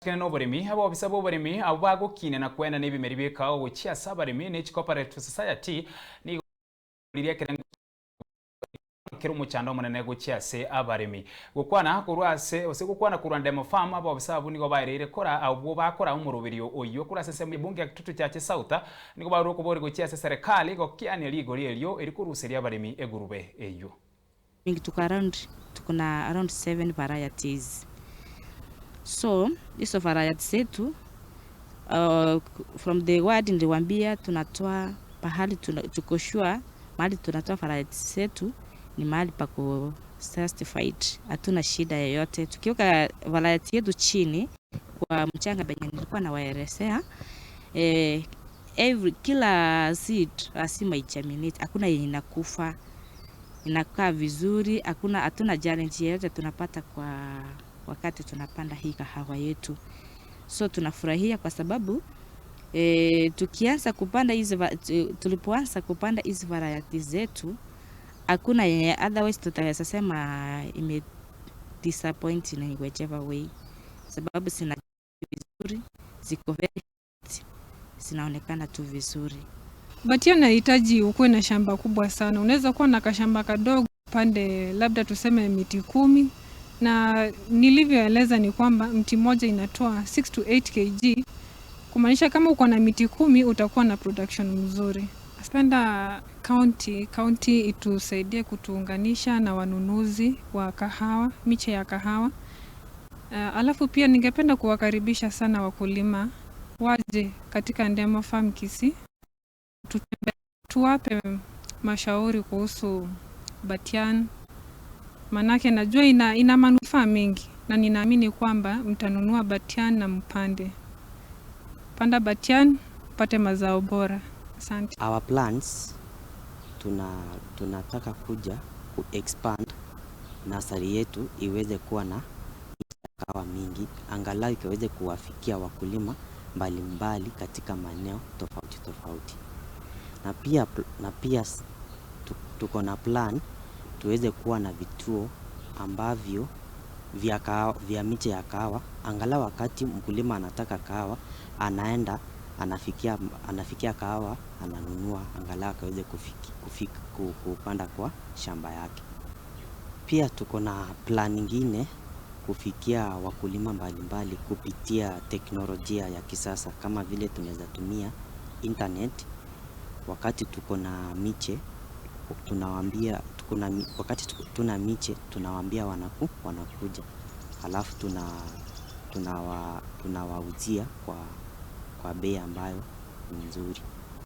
Na oboremi, abobisa b'oboremi abo bagokina na kwena na ebimeri bikao gochia ase abaremi ne chicooperative society nigo riria ekerengo kere omochando omonene gochia ase abaremi. Gokwana korwa ase gose gokwana korwa Ndemo Farm, abobisa abwo nigo baereire kora abwo bakora omoroberio oyio korwa ase ensemo y'ebunge ya Kitutu Chache South nigo barure okobori gochia ase serikali gokiania rigori erio erikoruseria abaremi egurube eyio. Mingi tuko around, tuko na around seven varieties. So hizo varieties zetu, from the word niliwaambia tunatoa pahali tuko sure mahali tunatoa varieties zetu ni mahali pako certified, hatuna shida yoyote. Tukiweka variety yetu chini kwa mchanga benye nilikuwa nawaelezea, every kila seed lazima igerminate, hakuna yenye inakufa, inakaa vizuri, hakuna hatuna challenge yoyote tunapata kwa wakati tunapanda hii kahawa yetu. So tunafurahia kwa sababu tukianza kupanda hizi tulipoanza kupanda hizi variety zetu, hakuna yenye otherwise tutaweza sema ime disappoint in whichever way, sababu zina vizuri, ziko very fit, zinaonekana tu vizuri. Batian inahitaji ukuwe na shamba kubwa sana. Unaweza kuwa na kashamba kadogo pande labda tuseme miti 10, na nilivyoeleza ni kwamba mti mmoja inatoa 6 to 8 kg, kumaanisha kama uko na miti 10 utakuwa na production mzuri. Napenda county itusaidie kutuunganisha na wanunuzi wa kahawa, miche ya kahawa. Alafu pia ningependa kuwakaribisha sana wakulima waje katika Ndemo Farm Kisii, tuwape mashauri kuhusu Batian, manake najua ina manufaa mengi na ninaamini kwamba mtanunua Batian na mpande. Panda Batian, upate mazao bora. Asante. Our plans, tunataka kuja ku expand nursery yetu iweze kuwa na kahawa mingi, angalau ikiweze kuwafikia wakulima mbalimbali katika maeneo tofauti tofauti. Na pia tuko na plan tuweze kuwa na vituo ambavyo vya miche ya kahawa, angalau wakati mkulima anataka kahawa anaenda anafikia kahawa, ananunua, angalau akaweze kupanda kwa shamba yake. Pia tuko na plan nyingine kufikia wakulima mbalimbali kupitia teknolojia ya kisasa, kama vile tunaweza tumia internet wakati tuko na miche tunawaambia tuko na, wakati tuna miche tunawaambia wanakuja, halafu tunawauzia kwa bei ambayo ni nzuri.